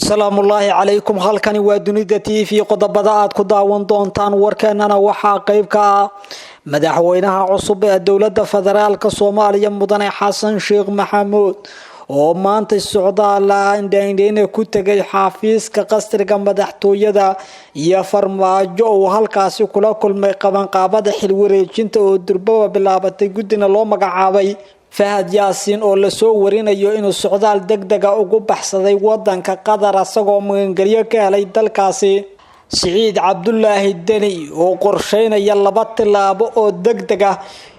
Salaamullaahi calaykum. Halkani waa Dunida TV. Qodobada aad ku daawan doontaan warkeenana waxaa qeyb ka ah madaxweynaha cusub ee dowlada federaalka Soomaaliya, mudane Xasan Sheekh Maxamuud, oo maanta socdaala indhaindheyne ku tegay xafiiska qasriga madaxtooyada, iyo Farmaajo uu halkaasi kula kulmay. Qabanqaabada xilwareejinta oo durbaba bilaabatay, guddina loo magacaabay. Fahad Yaasiin oo lasoo warinayo inuu socdaal degdega ugu baxsaday wadanka Qatar, asagoo magangelyo ka helay dalkaasi. Siciid Cabdulaahi Deni oo qorsheynaya laba tilaabo oo degdeg ah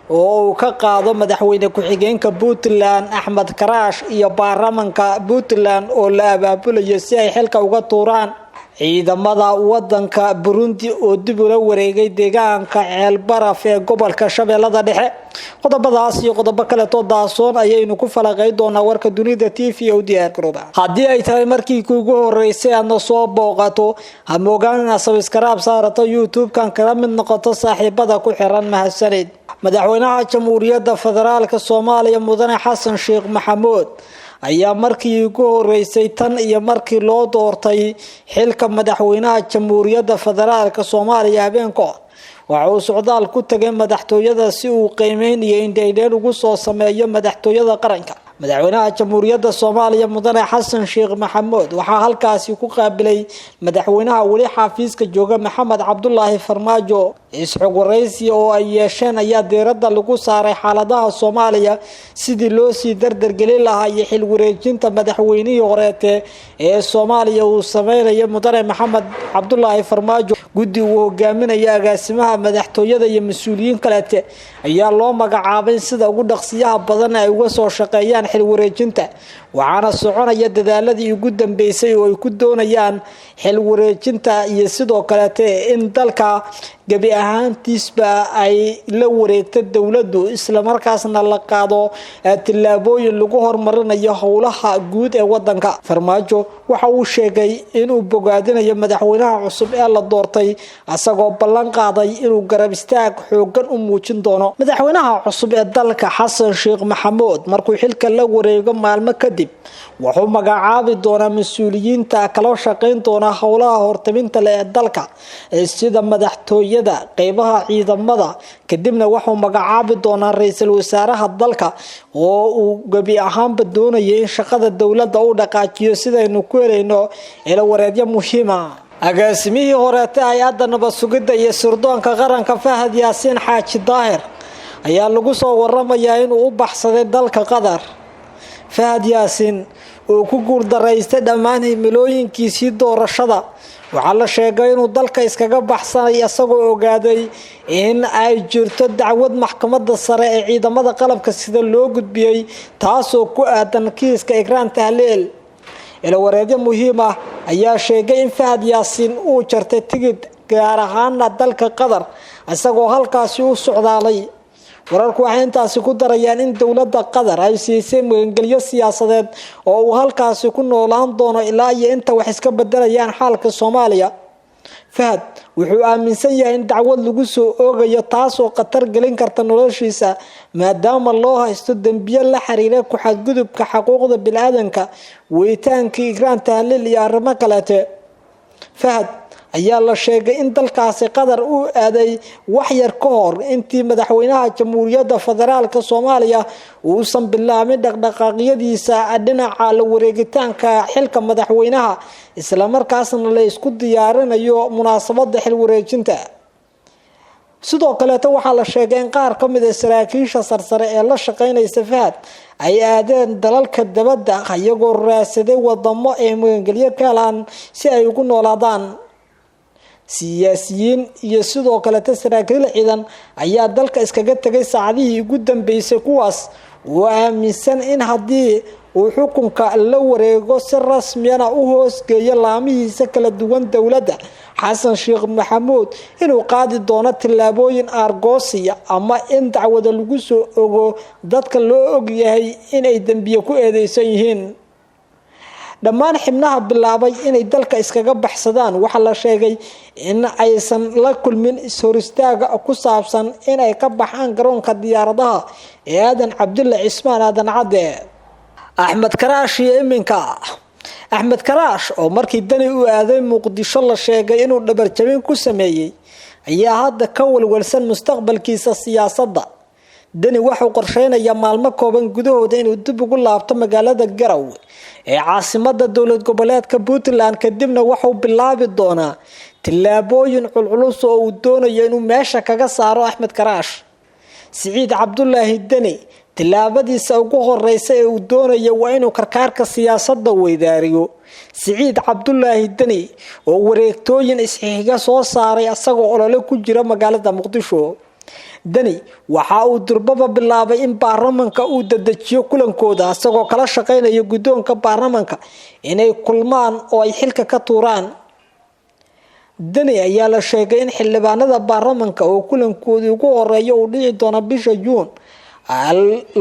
oo uu ka qaado madaxweyne ku-xigeenka Puntland Axmed Karaash, iyo baarlamanka Puntland oo la abaabulayo si ay xilka uga tuuraan. Ciidamada wadanka Burundi oo dib ula wareegay deegaanka Ceelbaraf ee gobolka Shabeellada Dhexe. Qodobadaas iyo qodobo kaleeto daasoon ayaynu ku falaqey doonaa warka Dunida TV u diyaar garooba. Haddii ay tahay markii kuugu horeysay aadna soo booqato, hamoogaan inaad subscribe saarato YouTube-kan, kala mid noqoto saaxiibada ku xiran. Mahadsanid. Madaxweynaha Jamhuuriyadda Federaalka Soomaaliya, mudane Xasan Sheekh Maxamuud, ayaa markii ugu horeysay tan iyo markii loo doortay xilka madaxweynaha Jamhuuriyadda Federaalka Soomaaliya habeenkood waxa uu socdaal ku tegay madaxtooyada si uu qiimeyn iyo indhaydheen ugu soo sameeyo madaxtooyada qaranka. Madaxweynaha Jamhuuriyadda Soomaaliya, mudane Xasan Sheekh Maxamuud, waxaa halkaasi ku qaabilay madaxweynaha weli xafiiska jooga, Maxamed Cabdulaahi Farmaajo. Isxog waraysi oo ay yeesheen ayaa diiradda lagu saaray xaaladaha Soomaaliya, sidii loo sii dardargelin lahaa iyo xil wareejinta madaxweynihii horeete ee Soomaaliya uu sameynayo mudane Maxamed Cabdulaahi Farmaajo. Guddi uu hogaaminayo agaasimaha madaxtooyada iyo mas-uuliyiin kaleete ayaa loo magacaabay sida ugu dhaqsiyaha badan ay uga soo shaqeeyaan xil wareejinta, waxaana soconaya dadaaladii ugu dambeysay oo ay ku doonayaan xil wareejinta iyo sidoo kaleete in dalka gebi ahaantiisba ay la wareegto dowladdu, islamarkaasna la qaado tillaabooyin lagu horumarinayo howlaha guud ee wadanka. Farmaajo waxa uu sheegay inuu bogaadinayo madaxweynaha cusub ee la doortay, isagoo ballan qaaday inuu garab istaag xoogan u muujin doono madaxweynaha cusub ee dalka. Xasan Sheekh Maxamuud markuu xilka la wareego maalmo kadib wuxuu magacaabi doonaa mas-uuliyiinta kala shaqeyn doona howlaha hortabinta leh ee dalka, sida madaxtooyada, qeybaha ciidamada. Kadibna wuxuu magacaabi doonaa ra-iisul wasaaraha dalka, oo uu gebi ahaanba doonaya in shaqada dowladda u dhaqaajiyo, sidaynu ku helayno ilo wareedyo muhiima. Agaasimihii horeeta hay-adda nabad sugidda iyo sirdoonka qaranka, Fahad Yaasiin Xaaji Daahir, ayaa lagu soo waramayaa inuu u baxsaday dalka Qatar. Fahad Yaasiin oo ku guuldaraystay dhammaan himilooyinkiisii doorashada waxaa la sheegay inuu dalka iskaga baxsanay, isagoo ogaaday in ay jirto dacwad maxkamadda sare ee ciidamada qalabka sida loo gudbiyey, taasoo ku aadan kiiska Ikraan Tahliil. Ilawareedyo muhiim ah ayaa sheegay in Fahad Yaasiin uu jartay tigid, gaar ahaana dalka Qatar, isagoo halkaasi u socdaalay. Wararku waxay intaasi ku darayaan in dowladda Qatar ay siisay magangelyo siyaasadeed oo uu halkaasi ku noolaan doono ilaa iyo inta wax iska bedelayaan xaalka Soomaaliya. Fahad wuxuu aaminsan yahay in dacwad lagu soo oogayo, taasoo khatar gelin karta noloshiisa, maadaama loo haysto dembiyo la xiriira ku-xadgudubka xuquuqda biniaadanka, weytaankii Ikraan Tahliil iyo arrimo kaleete. Fahad ayaa la sheegay in dalkaasi Qatar uu aaday wax yar ka hor intii madaxweynaha Jamhuuriyadda Federaalka Soomaaliya uusan bilaabin dhaqdhaqaaqyadiisa dhinaca la wareegitaanka xilka madaxweynaha, islamarkaasna la isku diyaarinayo munaasabada xil wareejinta. Sidoo kaleeto waxaa la sheegay in qaar ka mid a saraakiisha sarsare ee la shaqeynaysa Fahad ay aadeen dalalka dabadda, iyagoo raadsaday wadamo ay magangelyo ka helaan si ay ugu noolaadaan. Siyaasiyiin iyo sidoo kaleeta saraakiil ciidan ayaa dalka iskaga tegay saacadihii ugu dambeysay, kuwaas oo aaminsan in haddii uu xukunka la wareego si rasmiyana u hoosgeeyo laamihiisa kala duwan dowladda Xasan Sheekh Maxamuud, inuu qaadi doono tillaabooyin aargoosiya ama in dacwada lagu soo ogo dadka loo ogyahay inay dembiye ku eedeysan yihiin. Dhammaan xibnaha bilaabay inay dalka iskaga baxsadaan waxaa la sheegay in aysan la kulmin is-horistaaga ku saabsan inay ka baxaan garoonka diyaaradaha ee Aadan Cabdulle Cismaan, Aadan Cadde. Axmed Karaash iyo iminka Axmed Karaash oo markii Deni u aaday Muqdisho la sheegay inuu dhabarjabin ku sameeyey ayaa hadda ka walwalsan mustaqbalkiisa siyaasadda. Deni wuxuu qorsheynayaa maalmo kooban gudahooda inuu dib ugu laabto magaalada Garowe ee caasimada dowlad goboleedka Puntland, kadibna wuxuu bilaabi doonaa tillaabooyin culculus oo uu doonayo inuu meesha kaga saaro Axmed Karaash. Siciid Cabdulaahi Deni tillaabadiisa ugu horeysa ee uu doonayo waa inuu karkaarka siyaasadda weydaariyo. Siciid Cabdulaahi Deni oo wareegtooyin isxiga soo saaray asagoo olole ku jira magaalada Muqdisho. Deni waxa uu durbaba bilaabay in baarlamanka uu dedejiyo kulankooda, asagoo kala shaqeynaya guddoonka baarlamanka inay kulmaan oo ay xilka ka tuuraan. Deni ayaa la sheegay in xildhibaanada baarlamanka oo kulankoodii ugu horeeya uu dhici doono bisha Juun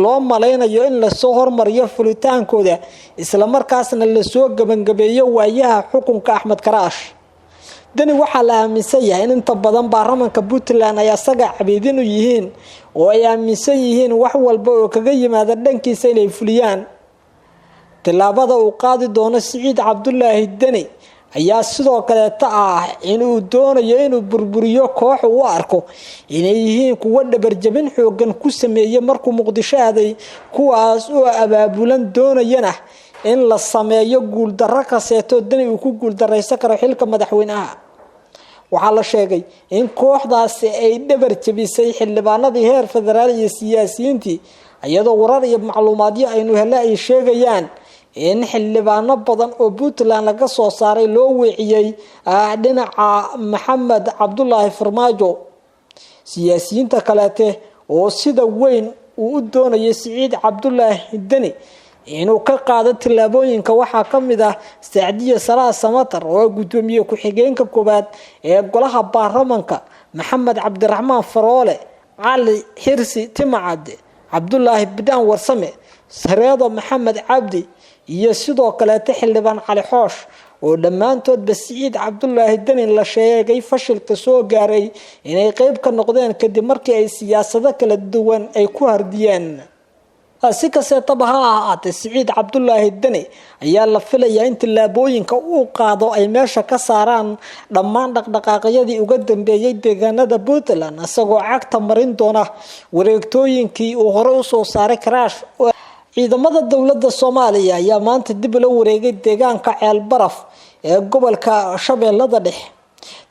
loo malaynayo in lasoo hormariyo fulitaankooda, islamarkaasna lasoo gebangabeeyo waayaha xukunka Axmed Karaash. Deni waxaa la aaminsan yahay in inta badan baarlamanka Puntland ay asaga cabiidin u yihiin oo ay aaminsan yihiin wax walba oo kaga yimaada dhankiisa inay fuliyaan. Tillaabada uu qaadi doono Siciid Cabdulaahi Deni ayaa sidoo kaleeta ah inuu doonayo inuu burburiyo koox uu arko inay yihiin kuwo dhabarjabin xoogan ku sameeyey markuu Muqdisho aaday, kuwaas oo abaabulan doonayana in la sameeyo guuldarro kaseeto Deni uu ku guuldareysan karo xilka madaxweynaha. Waxaa la sheegay in kooxdaasi ay dhabar jabisay xildhibaanadii heer federaal iyo siyaasiyiintii, iyadoo warar iyo macluumaadyo aynu hele ay sheegayaan in xildhibaano badan oo Puntland laga soo saaray loo weeciyey dhinaca Maxamed Cabdulaahi Farmaajo. Siyaasiyiinta kaleete oo sida weyn uu u doonayay Siciid Cabdulaahi Deni inuu ka qaado tillaabooyinka waxaa ka mid ah Sacdiye Salaa Samatar oo gudoomiye ku-xigeenka koowaad ee golaha baarlamanka, Maxamed Cabdiraxmaan Faroole, Cali Xirsi Timacade, Cabdulaahi Bidhaan Warsame, Sareedo Maxamed Cabdi iyo sidoo kaleete xildhibaan Cali Xoosh, oo dhammaantoodba Siciid Cabdulaahi Deni la sheegay fashilka soo gaaray inay qeyb ka noqdeen kadib markii ay siyaasado kala duwan ay ku hardiyeen. Si kasteetaba ha ahaatee, Siciid Cabdulaahi Deni ayaa la filayaa in tillaabooyinka uu qaado ay meesha ka saaraan dhammaan dhaqdhaqaaqyadii uga dambeeyay deegaanada Puntland, isagoo cagta marin doona wareegtooyinkii uu hore usoo saaray Karaash. Ciidamada dowladda Soomaaliya ayaa maanta dib ula wareegay deegaanka Ceelbaraf ee gobolka Shabeellada Dhexe,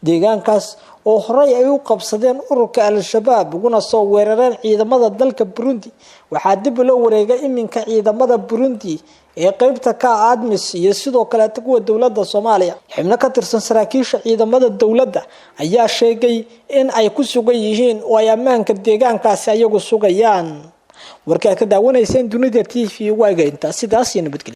deegaankaas oo horey ay u qabsadeen ururka Al-Shabaab uguna soo weerareen ciidamada dalka Burundi. Waxaa dib ula wareegay iminka ciidamada Burundi ee qeybta ka ADMIS iyo sidoo kaleeta kuwa dowladda Soomaaliya. Xubno ka tirsan saraakiisha ciidamada dowladda ayaa sheegay in ay ku sugan yihiin oo ay ammaanka deegaankaasi ayagu sugayaan. Warka aad ka daawanayseen Dunida TV waaga intaa, sidaas iyo nabadgelyo.